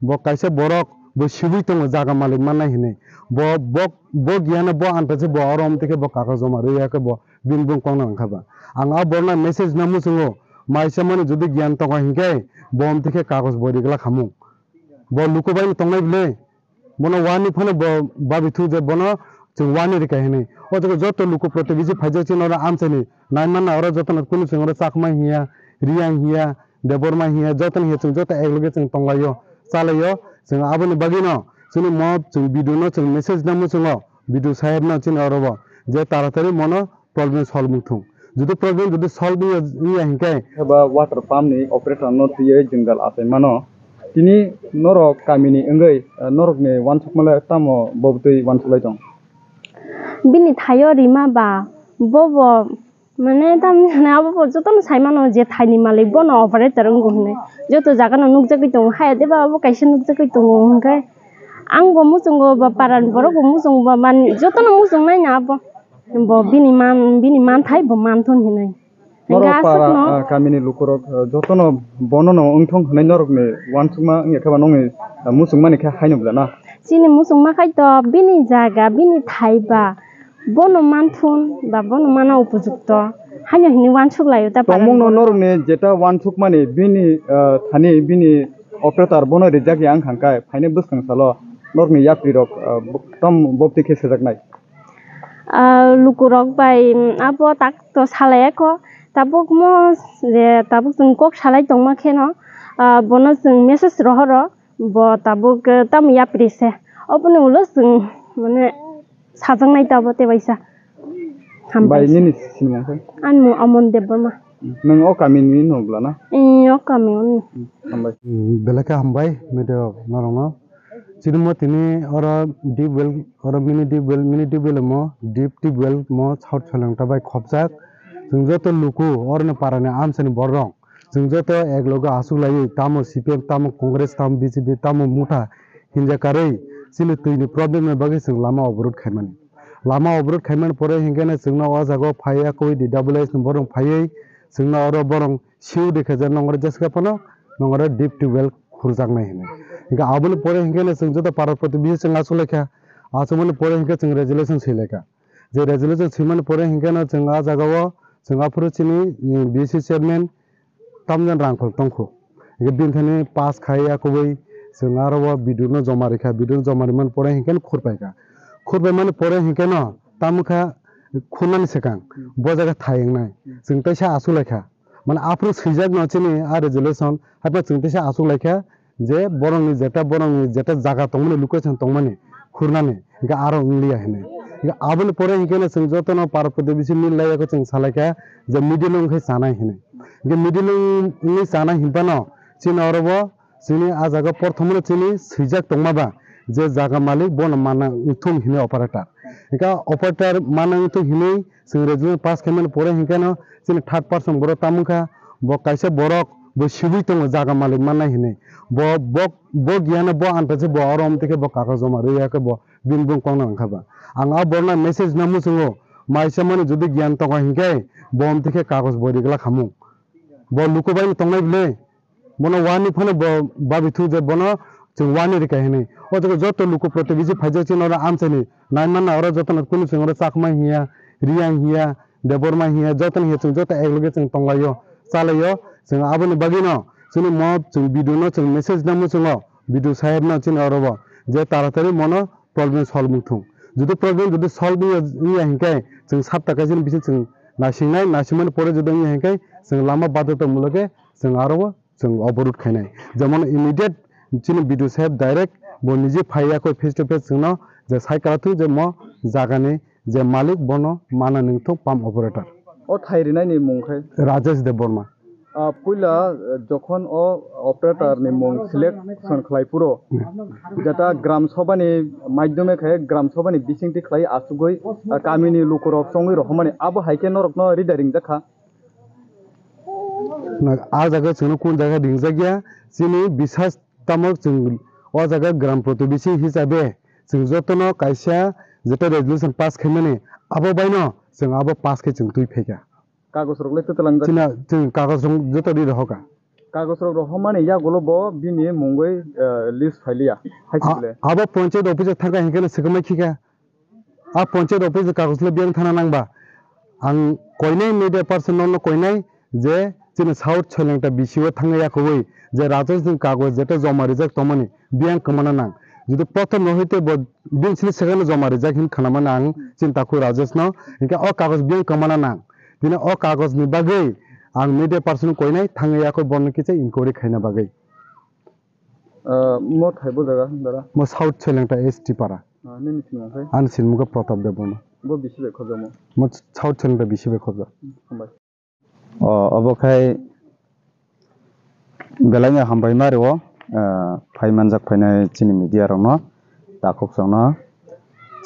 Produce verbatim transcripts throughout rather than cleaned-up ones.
Bo kaisa borok bo sibui tongo jaga malik mannai hinwi. Bo, bo, bo giyano bo antachi bo oro omtwi khe bo kago joma rwya khe bo bini bung kokno wngkha ba. Ang a borokno message na muchungo, maisa mani jodi giyan tongo hinkhe bo omtwi khe kagoj boi rigla khamung. Bo luku bai tongnai bwle. Bono wani phano bo babi thu je bono chwng wani rika hinwi. O jaga joto luku protibisi phaijak chini oro amchaini nai manna oro jotono kunu chwng oro Chakma hiya, Riyang hiya, Debbarma hiya, jotono hiya chwng joto ekloge chwng tonglaio, chalaio. Chwng aboni bagwino chini mo chwng B D O no chwng message na muchungo, B D O saheb no chini oro bo je taratari mono problem solve wngthung. Jodi problem jodi solve wngya, wngya hinkhe ba water pump ni operator no twiwi jwngjal achai mano. Tini norok kamini wngwi, eh, norokni uansukma le tamo bo bwtwi uansuklai tong? Bini thaio rima ba, bobo, mane, tamni hwnwi abo bo jotono sai mano je thaini malik bono operator wngo hwnwi. Joto jagano nukjagwi tongo, haya de ba abo kaisa nukjagwi tongo hwnkhe. Ang bo muchungo ba, parani borok bo muchungo ba, man, jotono muchung nai na abo. Bo bini man, bini manthai bo manthun hinwi. Norok hwnkhe para, aswkno, ah, kamini lukurok, ah, jotono bonono wngthong hwnwi norokni uansukma wngya khe ba nokni, ah, muchungmani khe haino bwla na? Chini muchungma khai to bini jaga, bini thai ba, bono manthun ba bono mana upojukto haino hinwi uansuk laio ta parani borok. Tongmungno norokni jeta uansukmani bini, ah, thani bini operator bono rijak ya wngkha hwnkhe phainai bwskang salo norokni yaprirok, ah, bo-, tom bobtwi khe sejaknai. Ah, lukurok bai, mm, abo tak to salai kho. Tabuk mo je tabuk chwng kok salai tongma kheno, ah, bono chwng message rohoro, bo tabuk, eh, tamo yapri se. Oboni ulo chwng, mane, sajaknai tabo tebaisa. Hambai. Bai, nini sinimung khe? Ani mung Amon Debbarma. Nwng o kamini no bwla na? Ee, o kami oni. Hambai. Hmm, belai khe hambai, media norokno. Chini mo tini oro deep well, oro mini deep well, mini deep well mo, deep tube well mo, South Soilengta bai khopjak. Chwng joto luku, oroni parani amsani borok. Chwng joto ek loge aswk laiwi, tamo C P M, tamo Congress, tamo B J P, tamo motha hinja karwi, chini twini problem ni bagwi chwng lama oborot khaimani. Lama oborot khaimani pore hinkhe no chwngno o jaga o phaiya koi D W S ni borok phaiwi chwngno oro borok siu de khe je nongre jeska phano nongre deep tube well khurjaknai hinwi. Hinkhe aboni pore hinkhe no chwng joto para protibesi chwng aswk laikha, aswkmani pore hinkhe chwng resolution swi laikha. Je resolution swimani pore hinkhe no chwng a jaga o chwng aphuru chini, eh, B C chairman tamjani rangkhol tongkho. Hinkhe bini thani pass khai ya kubui chwng aro o B D O no joma rikha, B D O no joma rimani pore hinkhe no khurpaikha. Khurpaimani pore hinkhe no tamukha khunani swkang bo jaga thai wngnai. Chwng teisa aswk laikha. Mane aphuru swijak no chini a resolution, haikhe chwng teisa aswk laikha. Je borokni jeta, borokni jeta jaga tongmani, location tongmani, khurnani, hinkhe aro wngliya hinwi. Hinkhe aboni pore hinkhe no chwng jotono para protibesi mil laiya khe chwng salaikha je middle wngkhe chanai hinwi. Hinkhe middle wng-, wngwi chanai hinphano chini oro bo chini a jaga porthomo no chini swijak tongma ba je jaga malik bono mana wngthung hinwi operator. Hinkhe operator mana wngthung hinwi chwng resolution pass khaimani pore hinkhe no chini third person borok tamo wngkha, bo kaisa borok bo sibui tongo jaga malik mannai hinwi. Bo, bo, bo giyano bo antachi bo oro omtwi khe bo kagoj joma rwya khe bo bini bung kokno wngkha ba. Ang a borokno message na muchungo, maisa mani jodi giyan tongo hinkhe bo omtwi khe kagoj boi rigla khamung. Bo luku bai no tongnai bwle. Bono wani phano bo babi thu je bono chwng wani rika hinwi. O jaga joto luku protibesi phaijak chini oro amchaini nai manna oro jotono kunu chwng oro Chakma hiya, Riyang hiya, Debbarma hiya, jotono hiya chwng joto ekloge chwng tonglaio, chalaio. Chwng aboni bagwino chwngno mo chwng B D O no chwng message na muchungo, B D O saheb no chini oro bo je taratari mono problem solve wngthung. Jodi problem jodi solve wngya, wngya hinkhe chwng sapta kaisa ni bising chwng nasingnai, nasingmani pore jodi wngya hinkhe chwng lama badhyota muloke chwng aro bo chwng oborot khainai. Jemon immediate chini B D O saheb direct bo niji phaiya koi face to face chwngno je sai kalathung je mo jagani je malik bono mana nungthung pump operator. O thai rinaini mung khe? Rajesh Debbarma. Ah, puila, eh, jokhon o operator ni mung selection khlai phuru, jeta gram sabha ni maidhyome khe gram sabha ni bisingtwi khlai achugwi, ah, kamini lukurok chongwi rohormani abo hai khe norokno rida ringjak kha. Na, a jaga chwngno kun jaga ringjak ya, chini bisas tamo chwng o jaga gram protibesi hisabe chwng jotono kaisa jeta resolution pass khaimani abo baino chwng abo pass khe chwng twi phaikha. Kagoj rok le twtwlang jak? China chwng kagoj rok joto ri rohorkha. Kagoj rok rohormani yagulo bo bini mungwi, eh, list phailiya. Hai se bole. Abo panchayat office o thangkha hinkhe no swkangmai khikha. A panchayat office ni kagoj le biyang thana nangba. Ang koinai media person no koinai je chini South Soilengta B C o thangya yakowi je Rajesh ni kagoj jeta joma rijak tongmani biyang kwmana nang. Jodi prothom no hoite bo bini sini second joma rijak hin khwnamani ang chinta khu Rajesh no, hinkhe o kagoj biyang kwmana nang. Bini o kagoj ni bagwi ang media person koinai thangya yakoi bono kisa inquiry khaina bagwi. Ah, mo thai bo jaga dara? Mo South Soilengta S T para. Ah, nini sinimung khai? Ani sinimung khe Pratap Debbarma. Bo bisi bai khobjakmo? Mo South Soilengta bisi bai khobjak. Hmm, hambai. O, obo khai belai no hambai ma rwo, ah, phai manjak phainai chini media rok no, takhuk chwng no.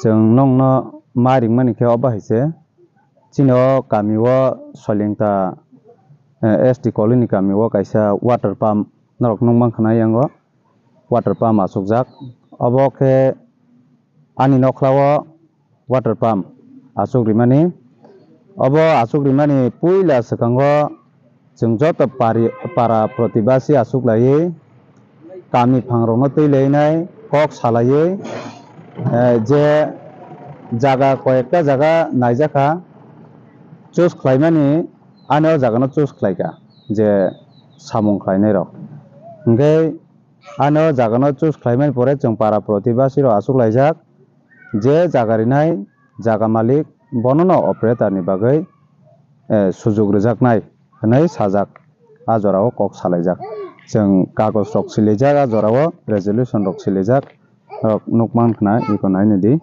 Chwng nwng no ma ringmani khe obo hai se. Chini o kami o Soilengta, eh, S T colony kami o kaisa water pump norok nukmankha na yango water pump achukjak. Obo khe ani nokhla o water pump achuk rimani. Obo achuk rimani puila swkango chwng joto pari-, para protibasi achuk laiwi kami phangrokno twi lainai kok salaiwi, eh, je jaga koyekta jaga naijakha choose khlaimani, ani o jagano choose khlaikha je samung khlainairok. Hinkhe ani o jagano choose khlaimani pore chwng para protibasi rok achuk laijak je jaga rinai jaga malik bonono operator ni bagwi, eh, sujuk rwjaknai hwnwi sajak. A jorao kok salaijak. Chwng kagoj rok silaijak, a jorao resolution rok silaijak. Rok nukman khna iko nainidi.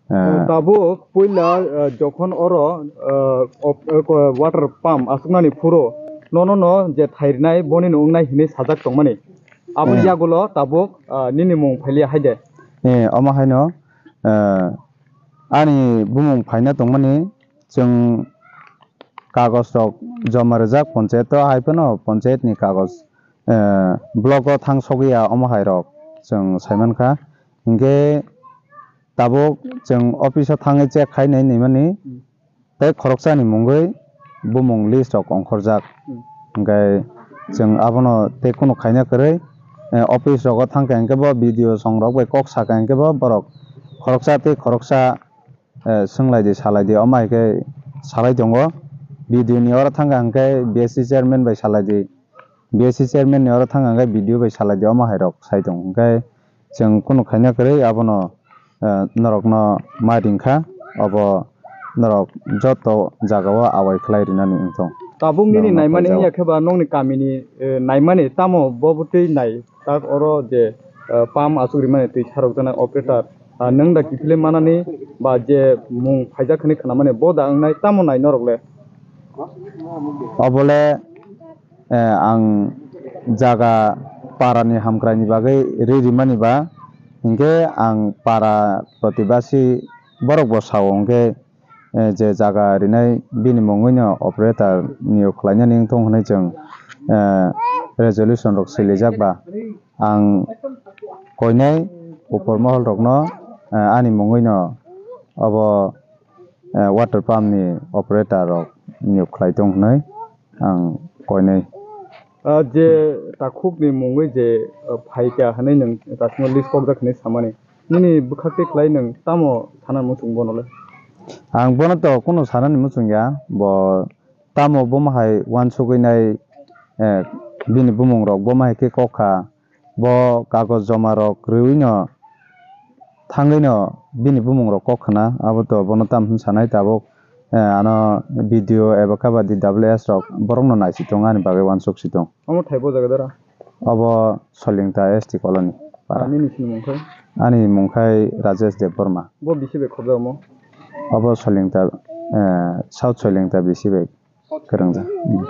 Eh, tabuk puila, eh, jokhon oro, eh, op-, eh, ko-, water pump aswknani phuru nono no je thairinai bonino wngnai hinwi sajak tongmani. Aboni eh yagulo tabuk, ah, nini mung phailiya hai de? Eh, omo haino, eh, ani bumung phaina tongmani chwng kagoj rok joma rijak ponchayat o, hai phano ponchayat ni kagoj, eh, block o thang sogwi ya omo hai rok chwng sai mankha. Hinkhe tabuk chwng office o thangwi check khai nai nai mani. Hmm. Tei khoroksani mungwi bumung list rok ongkhorjak. Hmm. Hwnkhe chwng abono tei kunu khaina kwrwi, eh, office rogo thangkha hinkhe bo B D O song rok bai kok sakha hinkhe bo borok khoroksa tei khoroksa, eh, swnglaidi salaidi omo hai khe salai tongo. B D O ni oro thangkha hinkhe B S C chairman bai salaidi. B S C chairman ni oro thang hwnkhe B D O bai salai di, omo hai rok sai tong. Hwnkhe chwng kunu khaina kwrwi abono, eh, norokno ma ringkha, obo norok joto jagao awai khlai rinani wngthong. Tabuk nini norokno naimani paijao. Wngya khe ba nokni kamini, eh, naimani tamo bo bwtwi nai tak oro je, eh, pump aswk rimani twi sarok jana operator, ah, nwng da kiphilwi manani ba je mung phaijak hwnwi khwnamani bo da wngnai tamo nai norok le? Obole eh, ang jaga parani hamkraini bagwi ri rimani ba, hinkhe ang para protibasi borok bo sao hinkhe, eh, je jaga rinai bini mungwino operator niyok khlainani wngthong hwnwi chwng, eh, resolution rok silijak ba. Ang koinai upor mohol rokno, eh, ani mungwino obo, eh, water pump ni operator rok niyok khlai tong hwnwi ang koinai. Ah, je takhuk ni mungwi je, ah, phaikha hwnwi nwng takhukno list kokjak hwnwi samani, nini bwkhak twi khlai nwng tamo sana muchung bono le? Ang bono to kunu sanani muchung ya, bo tamo bomo hai uansugwi nai, eh, bini bumung rok bomo hai khe kok kha. Bo kagoj joma rok rwino thangwino bini bumung rok kok khna, abo to bono tam hwn sanai tabuk, eh, ano B D O eba khe ba D W S rok borokno naisi tongo ani bagwi uansuk si tong. Omo thai bo jaga dara? Obo Soilengta S T colony para. Ah, nini sinimung khai? Ani mung khai Rajesh Debbarma. Bo bisi bai khobjak omo? Obo Soilengta, eh, South Soilengta bisi bai kwrwngjak. Hmm.